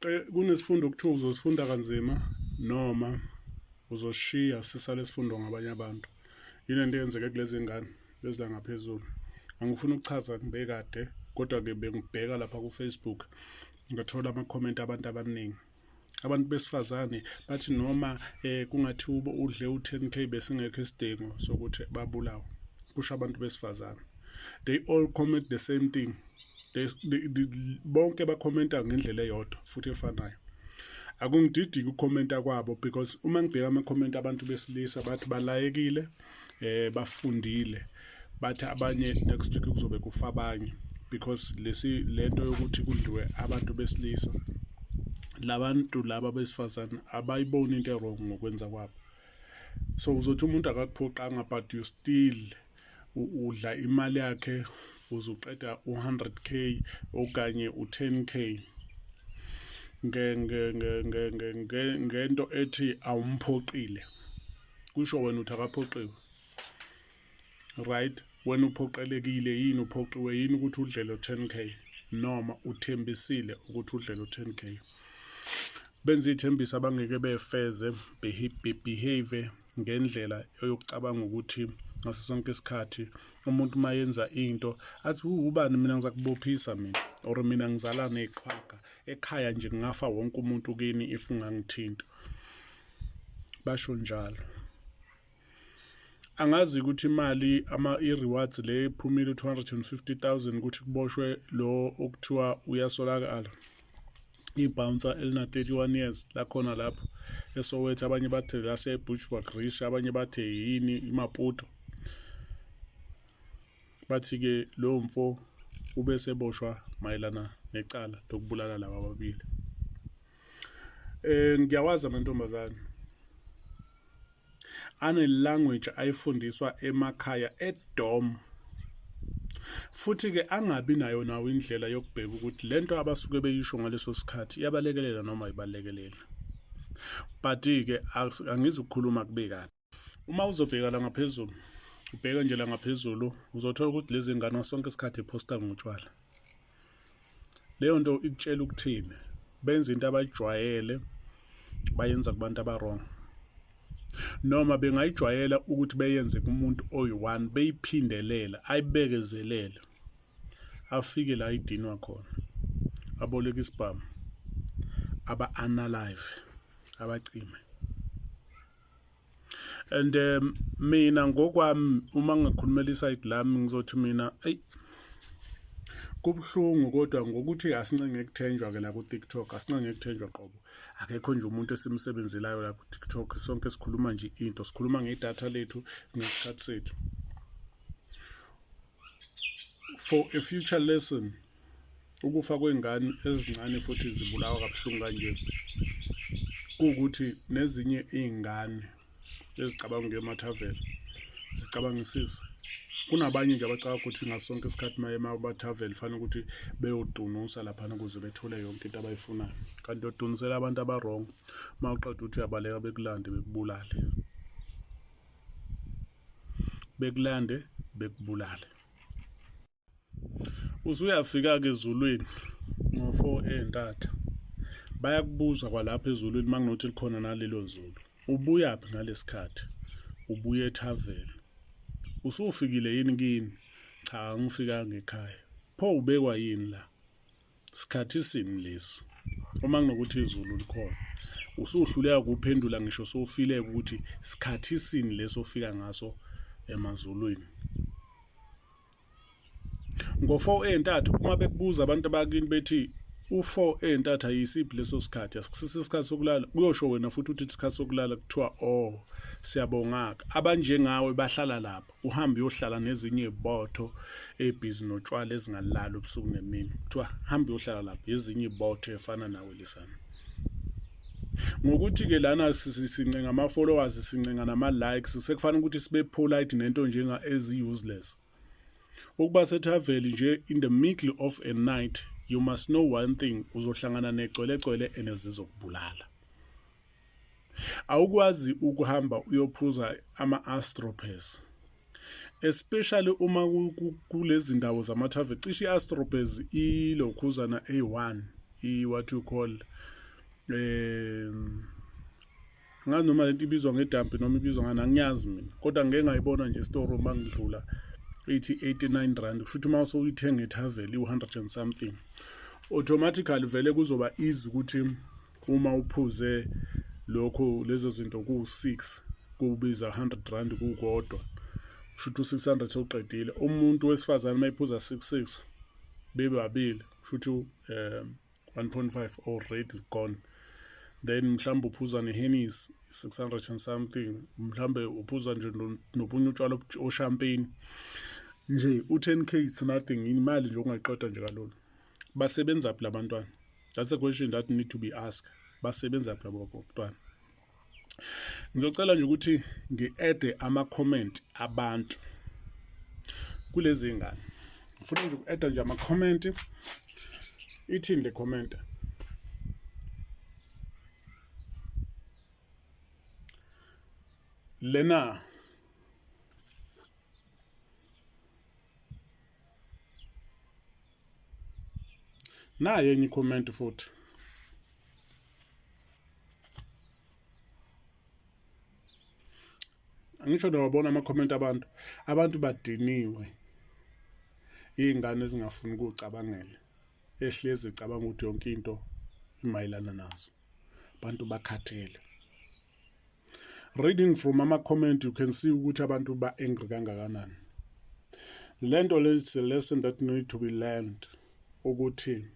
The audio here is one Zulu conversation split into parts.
Kunesifundo okuthiwa uzosifunda kanzima noma uzoshiya sisale sifundwa ngabanye abantu. Yile nto eyenzeke kulezi ngane lezi ngaphezulu. Angifuni ukuchaza ngibekade, kodwa-ke bengibheka lapha ku-Facebook, ngathola ama-comment abantu abaningi. Abantu besifazane bathi noma kungathiwa udle u-10K, besingekho isidingo sokuthi babulawe, kusho abantu besifazane. They all comment the same thing. Bonke bakhomenta ngendlela eyodwa futhi efanayo. Akungididi ukukhomenta kwabo, because uma ngibheka ama-comment abantu besilisa, bathi balayekile, bafundile. Bathi abanye next week kuzobe kufa abanye, because lesi lento yokuthi kudliwe abantu besilisa, labantu laba besifazane abayiboni into e-wrong ngokwenza kwabo. So uzothi umuntu akakuphoqanga, but you still udla imali yakhe, uzuqeda u-100K okanye u-10K nge nge nge nge nge nge ngento ethi awumphoqile. Kusho wena uthi akaphoqiwe, right? Wena uphoqelekile yini, uphoqiwe yini ukuthi udle lo 10K, noma uthembisile ukuthi udle lo 10K? Benza iy'thembiso abangeke befeze, behave ngendlela yokucabanga ukuthi ngaso sonke isikhathi umuntu uma yenza into athi, "Ubani mina, ngizakubophisa mina," or "Mina ngizala neqhwaga ekhaya nje, kungafa wonke umuntu kini if ungangithinta." Basho njalo. Angazi ukuthi imali ama i-rewards le iphumile, 250,000, ukuthi kuboshwe lo okuthiwa uyasolakala, i-bouncer elina 31 years lakhona lapho eSoweto. Abanye bathe lase Bushbuckridge, abanye bathe yini, iMaputo. Bathi ke lo mfo ube seboshwa mayelana necala lokubulala laba ababili. Ngiyawazi amantombazane ane language ayifundiswa emakhaya e-dorm, futhi ke angabi nayo nawo indlela yokubheka ukuthi lento abasuke beyisho ngaleso sikhathi iyabalekelela noma ayibalekelela. But ke angizukukhuluma kube kahle. Uma uzobheka la ngaphezulu, ubheke nje la ngaphezulu, uzothola ukuthi lezi ngane sonke isikhathi iphosta ngotshwala. Leyo nto ikutshela ukuthini? Benza into abayijwayele, bayenza kubantu aba-wrong, noma bengayijwayela ukuthi beyenze kumuntu oyi-one, beyiphindelela, ayibekezelele, afike la idinwa khona, aboleke isibhamu, aba-unalive, abacime. And mina ngokwami, uma ngingakhulumela i-side lami, ngizothi mina, eyi, kubuhlungu, kodwa ngokuthi asincenge kuthenjwa ke la ku-TikTok, asincenge kuthenjwa qobo. Akekho nje umuntu esimsebenzelayo la ku-TikTok. Sonke sikhuluma nje into, sikhuluma ngedatha lethu, ngesikhathi sethu, for a future lesson. Ukufa kwengane ezincane futhi zibulawa kabuhlungu kanje, kuwukuthi nezinye iy'ngane ezicabanga ukuya emathaveni zicabangisise. Kunabanye nje abacabanga ukuthi ngaso sonke isikhathi maye emathaveni fanele ukuthi beyodunusa laphana ukuze bethole yonke into abayifunayo, kanti uyodunisela abantu aba-wrong. Uma uqeda ukuthi uyabaleka, bekulande, bekubulale, bekulande, bekubulale. Usuyafika-ke ezulwini ngo-4 ey'ntatha, bayakubuza kwalapha ezulwini, uma kunothi likhona nalelo zulu, ubuyaphi ngalesikhathi? Ubuye ethaveni? Usufikile yini kini? Cha, angifikanga ekhaya. Pho ubekwa yini la? Sikhathi sini lesi? Uma kunokuthi izulu likhona, usuhluleka ukuphendula ngisho sowufile ukuthi sikhathi sini leso ofika ngaso emazulwini ngo-4 ey'ntathu. Uma bekubuza abantu abakini bethi u-4 ey'ntathu ayisiphi leso sikhathi, asikusisi isikhathi sokulala, kuyosho wena futhi uthi isikhathi sokulala. Kuthiwa, "Oh, siyabonga-ke." Abanjengawe bahlala lapha, uhambe uyohlala nezinye iy'botho ey'bhizi notshwala, ezingalali ubusuku nemini. Kuthiwa hambe uyohlala lapha, ezinye iy'botho efana nawe lisana. Ngokuthi-ke lana sincenga ama-followers, sincenga nama-likes, sekufanele ukuthi sibe polite nento njenga ezi-useless. Ukuba sethaveli nje in the middle of a night, you must know one thing: uzohlangana negcwelegcwele and zizokubulala. Awukwazi ukuhamba uyophuza ama-Astropes, especially uma kulezi ndawo zamathaveni. Cishe i-Astropes ilokhuzana a1, i-what you call Angazi noma lento ibizwa ngedampi noma ibizwa ngani, angiyazi mina, kodwa ngike ngayibona nje esitoro uma ngidlula ithi 89 rand. Kusho ukuthi uma usuyithenga ethaveni iwu-100 and something, automatically vele kuzoba easy ukuthi uma uphuze lokho lezo zinto ku-6 kubiza 100 rand kukodwa, kusho ukuthi u-600 sewuqedile. Umuntu wesifazane uma ephuza 66 bebabili, kusho ukuthi 1.5 already gone. Then mhlawumbe uphuza ne-Hennessy 600 and something, mhlawumbe uphuza nje nobunye utshwala oshampeni nje, u-10K it's nothing, imali nje ongayiqeda nje kalula. Basebenza phi labantwana? That's a question that need to be asked. Basebenza phi labo bantwana? Ngizocela nje ukuthi ngi-add ama-comment abantu kulezi ngane. Ngifuna nje uku-adda nje ama-comment. Ithini le comment? Lena naye enye i-comment futhi. Angisho nowabona ama-comment abantu, abantu badiniwe iy'ngane ezingafuni ukucabangela, ehlezi ecabanga ukuthi yonke into imayelana nazo. Abantu bakhathele. Reading from ama-comment you can see ukuthi abantu ba-angry kangakanani. Lento le is a lesson that need to be learned, ukuthi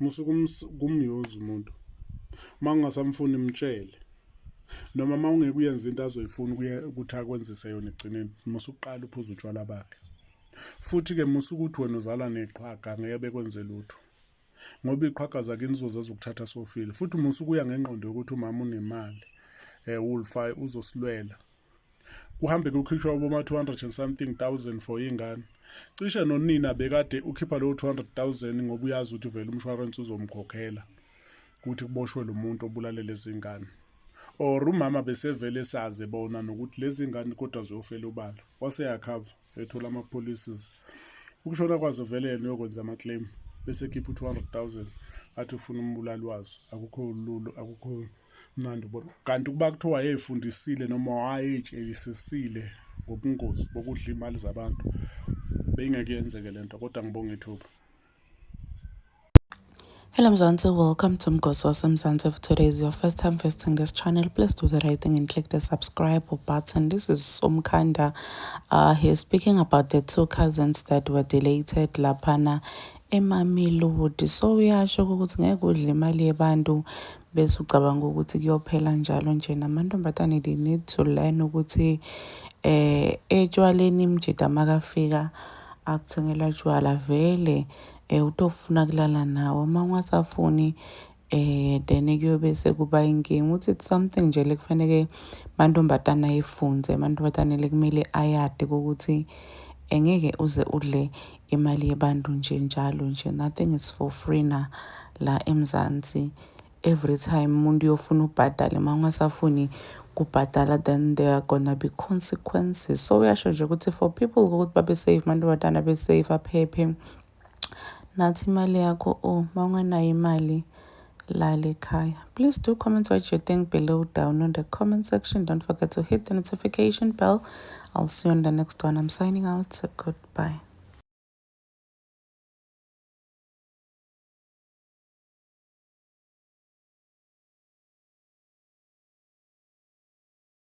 musuke kumuse umuntu, uma ungasamfuni mtshele, noma uma ungeke uyenze into azoyifuna ukuthi akwenzise yona ekugcineni, musuqala uphuze utshwala bakhe. Futhi-ke musuke ukuthi wena uzalwa neqhwaga, ngeke bekwenze lutho, ngoba iqhwaga zakini zizoze zokuthatha sofile. Futhi musuke uya ngengqondo yokuthi umama unemali, Wolfi uzosilwela, kuhambe kukhishwa boma 200 and something thousand for ingane. Cishe nonina bekade ukhipha lowo 200,000 ngoba uyazi ukuthi vele umshwarensi uzomkhokhela ukuthi kuboshwe lo muntu obulale lezi ngane. Or umama besevele saze bona nokuthi lezi ngane kodwa ziyofela ubala, wase yakhava ethola ama-policies. Ukushona kwazo vele yena uyokwenza ama-claim, bese ekhipha u-200,000 athi ufuna umbulali wazo. Akukho lulo, akukho mnandi ubona. Kanti ukuba kuthiwa wayeyifundisile noma wayeyitshelisisile ngobungozi bokudla imali zabantu, beyingeke yenzeke lento. Kodwa ngibonga ithuba. Hello Mzansi, welcome to Mgosi Wasemzansi. If today is your first time visiting this channel, please do the right thing and click the subscribe button. This is Somkhanda. He's speaking about the two cousins that were deleted laphana eMamelodi. So uyasho ukuthi ngeke udle imali yebantu bese ucabanga ukuthi kuyophela njalo nje. Namantombazane, they need to learn ukuthi etshwaleni imjida makafika akuthengela tshwala vele utofuna kulala nawe, uma ungasafuni then kuyobe sekuba inkinga. Uthi it's something nje lekufaneke mantombazane ayifunze, amantombazane lekumele ayade ukuthi engeke uze udle imali yebantu nje njalo nje. Nothing is for free na la eMzansi. Every time umuntu uyofuna ubhadale, uma ungasafuni kubhadala then there are gonna be consequences. So uyasho nje ukuthi for people ukuthi babe safe, amantombazane abe safe, aphephe, nathi imali yakho, oh, uma unganayo imali lala ekhaya. Please do comment what you think below down on the comment section. Don't forget to hit the notification bell. I'll see you on the next one. I'm signing out. Goodbye.